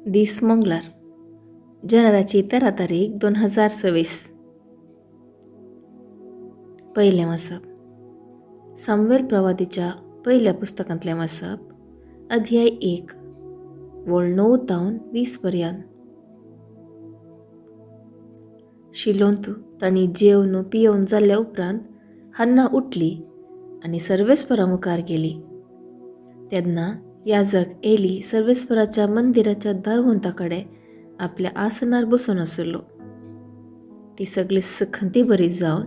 दीस मंगळार, जानेराची 13 तारीख 2026. पयलें वाचप सामुएल प्रवादीच्या पयल्या पुस्तकांतलें वाचप, अध्याय 1, वळ 9 तावन 20 पर्यंत. शिलोंत तांणी जेवन पियोवन जाल्ल्या उपरांत हन्ना उठली आनी सर्वेस्परा मुखार गेली. तेन्ना याजक एली सर्वेस्पराच्या मंदिराच्या दारवंता कडेन आपल्या आसनार बसून आशिल्लो. ती सगळी खंती बरी जावन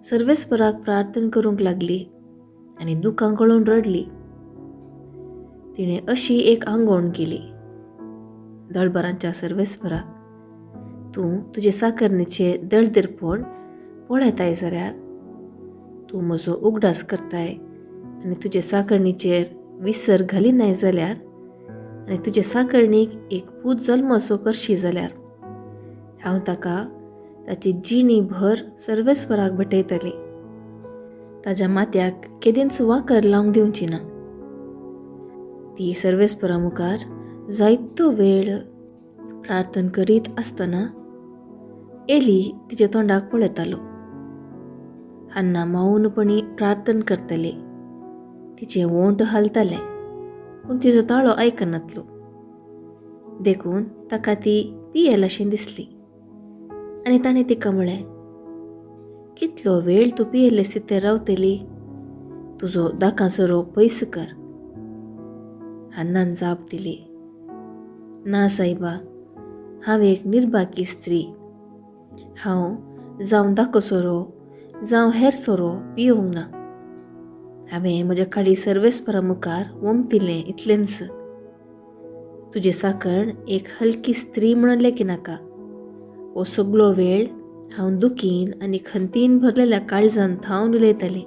सर्वेस्पराक प्रार्थना करूंक लागली आनी दुकां गळून रडली. तिणें अशी एक आंगवण केली, दळबरांच्या सर्वेस्परा, तूं तुजे साकरणीचे दळदिरपण पळयताय जाल्यार तूं म्हजो उगडास करताय आनी तुजे साकरणीचेर विसर घालिनाय जाल्यार आनी तुजे साकरणीक एक पूत जल्म असो करशी जाल्यार हांव ताका ताची जिणी भर सर्वेस्पराक भेटयतली. ताज्या माथ्याक केदींच वाकर लावंक दिवची ना. ती सर्वेस्परा मुखार जायतो वेळ प्रार्थना करीत आसतना एली तिच्या तोंडाक पळयतालो. हन्ना मौनपणी प्रार्थना करतली. तिचे ओंठ हालताले पूण तिचो ताळो आयकनातलो. देखून ताका ती पियेल अशें दिसली आनी ताणें तिका म्हळें, कितलो वेळ तूं पियेल्ले स्थितीर रावतली? तुजो दाकां सोरो पयस कर. हन्नान जाप दिली, ना सायबा, हांव एक निर्भागी स्त्री. हांव जावं दाको सोरो जावं हेर सोरो पियोवंक ना. हांवें म्हज्या काळी सर्वेस्परा मुखार वमतिलें इतलेंच. तुजें साकरण एक हलकी स्त्री म्हणून लेखिनाका. हो सगलो वेळ हांव दुखीन आनी खंतीन भरलेल्या काळजान थावन उलयतालें.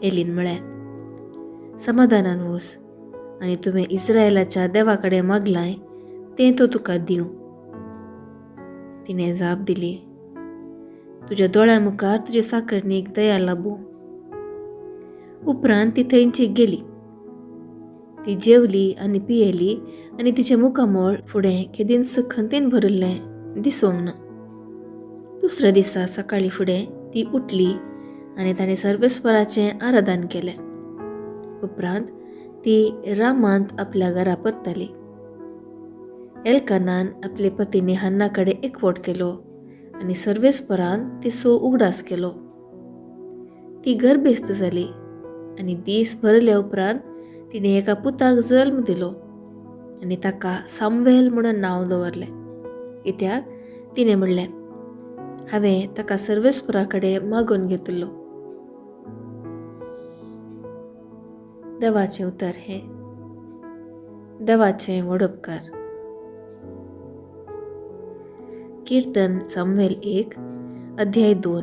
एलीन म्हळें, समाधानान वच आनी तुवें इस्रायलाच्या देवा कडेन मागलाय तें तो तुका दिवं. तिणें जाप दिली, तुज्या दोळ्यां मुखार तुजे साकरणीक दया लाबूं. उपरांत ती थंयची गेली. ती जेवली आनी पियेली आनी तिचें मुखामळ फुडें केदींच खंतीन भरिल्लें दिसूंक ना. दुसऱ्या दिसा सकाळीं फुडें ती उठली आनी ताणें सर्वेस्पराचें आराधन केलें. उपरांत ती रामांत आपल्या घरा परतली. एल्कानान आपले पतीने हन्ना कडेन एकवट केलो आनी सर्वेस्परान तिचो उगडास केलो. ती गर्भेस्त जाली आनी दीस भरल्या उपरांत तिणें एका पुताक जल्म दिलो आनी ताका सामुएल म्हणून नांव दवरलें. कित्याक तिणें म्हणलें, हांवें ताका सर्वेस्परा कडेन मागून घेतिल्लो. देवाचें उतर हें. देवाचें वडोपकार. कीर्तन सामुएल 1 अध्याय 2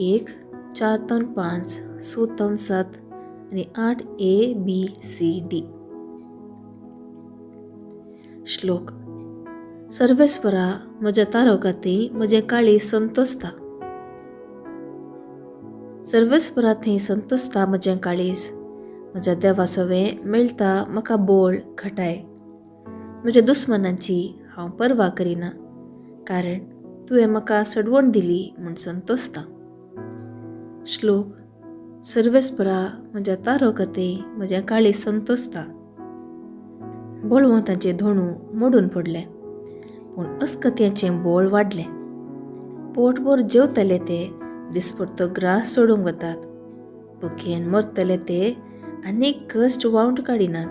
1 4 3 5 6 3 7 आनी 8 ए बी सी डी. श्लोक. सर्वेस्परा म्हज्या तारोगाती म्हजें काळीज संतोसता. सर्वेस्परा थंय संतोसता म्हजें काळीज. म्हज्या देवा सवें मेळटा म्हाका बोळ घटाय. म्हज्या दुस्मनांची हांव पर्वा करिना, कारण तुवें म्हाका सडवण दिली म्हूण संतोसता. श्लोक. सर्वेस्परा म्हज्या तारोगते म्हजें काळीज संतोसता. बळवंतांचे धोणू मोडून पडले पूण अस्कत्याचें बोळ वाडलें. पोटभर जेवतले ते दिसपडतो ग्रास सोडूंक वतात. भुकेन मरतले ते आनीक कश्ट वावट काडिनात.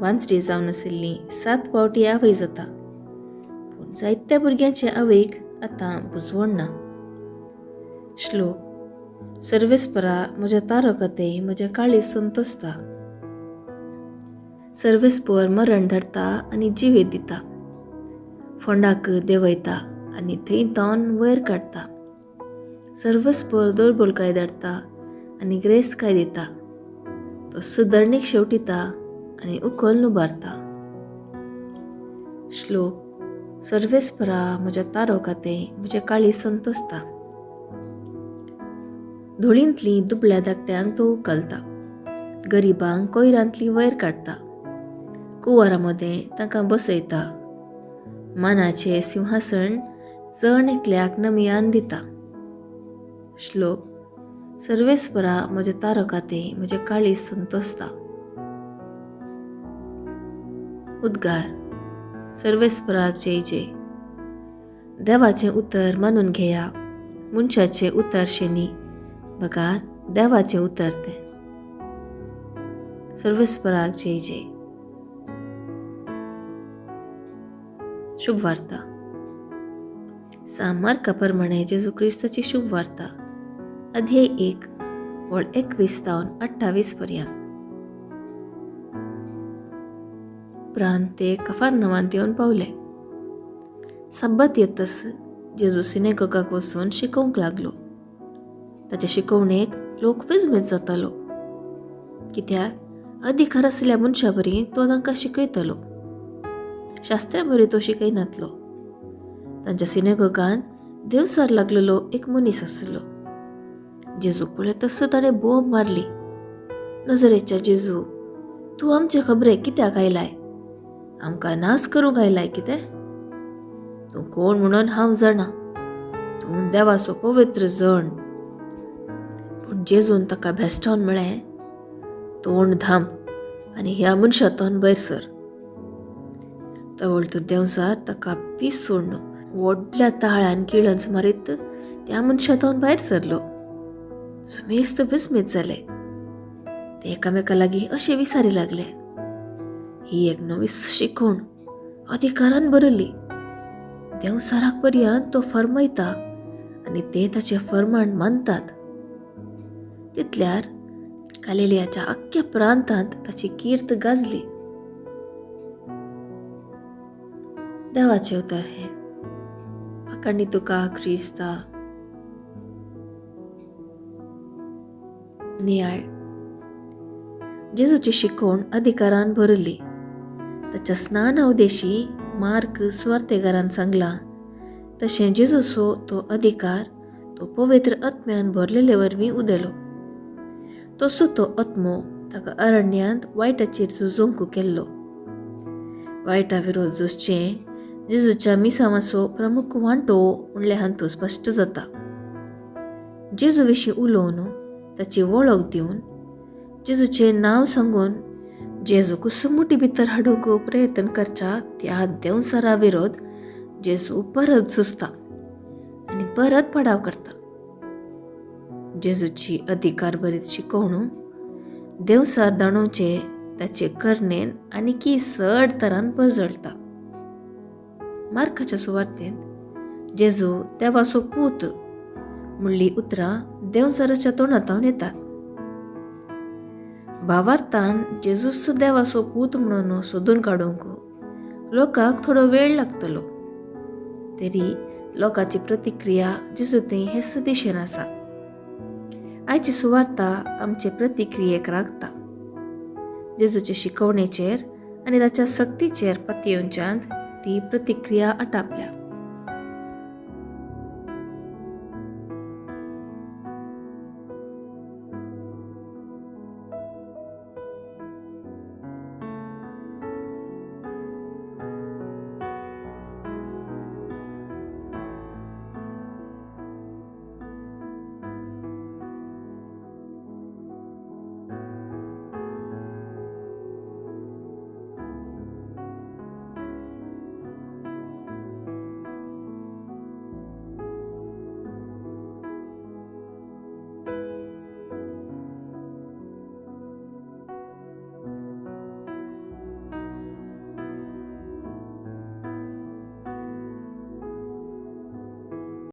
वांचडी जावन आशिल्ली 7 फावटी आवय जाता पूण जायत्या भुरग्यांचे आवयक आतां बुजवण ना. श्लोक. सर्वेस्परा म्हज्या तारोगते म्हजें काळीज संतोसता. सर्वेस्पर मरण धाडटा आनी जिवीत दिता. फोंडाक देंवयता आनी थंय तावन वयर काडटा. सर्वेस्पर दुर्बलकाय धाडटा आनी ग्रेसकाय दिता. तो सुदरणीक शेवटिता आनी उखल उबारता. श्लोक. सर्वेस्परा म्हज्या तारोगाते म्हजें काळीज संतोसता. धुळींतली दुबळ्या धाकट्यांक तो उखलता. गरिबांक कोयरांतली वयर काडटा. कुंवरां मदें तांकां बसयता, मानाचें सिंहासन जण एकल्याक नमियान दिता. श्लोक. सर्वेस्परा म्हज्या तारकाते म्हजें काळीज संतोसता. उद्गार. सर्वेस्पराक जय जय. देवाचें उतर मानून घेया, मनशाचें उतर शेनी बगार देवाचें उतर तें. सर्वेस्पराक जय जय. शुभ वार्ता. सांत मार्का प्रमाणे जेजू क्रिस्ताची शुभ वार्ता, अध्याय 1, वळ 21 जावन 28 पर्यंत. उपरांत ते कफारनवांत येवन पावले. सब्बत येतस जेजू सिनेगोगाक वचून शिकोवंक लागलो. ताचे शिकवणेक लोक विजमीत जातालो, कित्याक अधिकार आशिल्ल्या मनशा बरी तो तांकां शिकयतालो, शास्त्र्या बरी तो शिकयनातलो. तांच्या सिनेगोगान देवसार लागलेलो एक मनीस आसलो. जेजूक पळयत ताणें बोब मारली, नजरेच्या जेजू, तूं आमचे खबरेक कित्याक आयलाय? आमकां नाश करूंक आयलाय कितें? तूं कोण म्हणून हांव जाणा, तूं देवाचो पवित्र जण. पूण जेजून ताका भेश्टावन म्हळें, तोंड धांप आनी ह्या मनशातोन भायर सर. तवळ तूं देंवचार ताका पीस सोडून व्हडल्या ताळ्यान किळंच मारीत त्या मनशातोन भायर सरलो. सुमेस्त विस्मीत जाले. ते एकामेका लागीं अशें विचारी लागले, ही एक नवी शिकवण अधिकारान बरयली. देंवचाराक पर्यंत तो फर्मायता आनी ते ताचें फर्माण मानतात. तितल्यार गालिलियाच्या अख्ख्या प्रांतांत ताची कीर्त गाजली. देवाचें उतर हें. आनी तुका क्रिस्ता. नियाळ. जेजूची शिकवण अधिकारान भरली. ताच्या स्नाना उदेशी मार्क सुवार्तेगारान सांगलां तशें जेजूचो तो अधिकार तो पवित्र आत्म्यान भरलेले वरवीं उदेलो. तसो तो आत्मो ताका अरण्यांत वायटाचेर झुजोवंक केल्लो. वायटा विरोध झुजचें जेजूच्या मिसांवाचो प्रमुख वांटो म्हणल्यार हातूंत स्पश्ट जाता. जेजू विशीं उलोवन ताची वळख दिवन जेजूचें नांव सांगून जेजू कुसुमुटी भितर हाडूंक प्रयत्न करच्या त्या देंवचारा विरोध जेजू परत झुजता आनी परत पडाव करता. जेजूची अधिकार बरीत शिकवणू देंवचार दाणोवचे ताचे करणेन आनीकी चड तरान परजळटा. मार्काच्या सुवार्तेंत जेजू देवाचो पूत म्हणली उतरां देंवचाराच्या तोंडांत येतात. भावार्थान जेजूस देवाचो पूत म्हणून सोदून काडूंक लोकांक थोडो वेळ लागतलो, तरी लोकांची प्रतिक्रिया जेजू थंय हेच दिशेन आसा. आयची सुवार्ता आमचे प्रतिक्रियेक राखता. जेजूचे शिकवणेचेर आनी ताच्या सक्तीचेर पातयेवच्यान ती प्रतिक्रिया आटापल्या.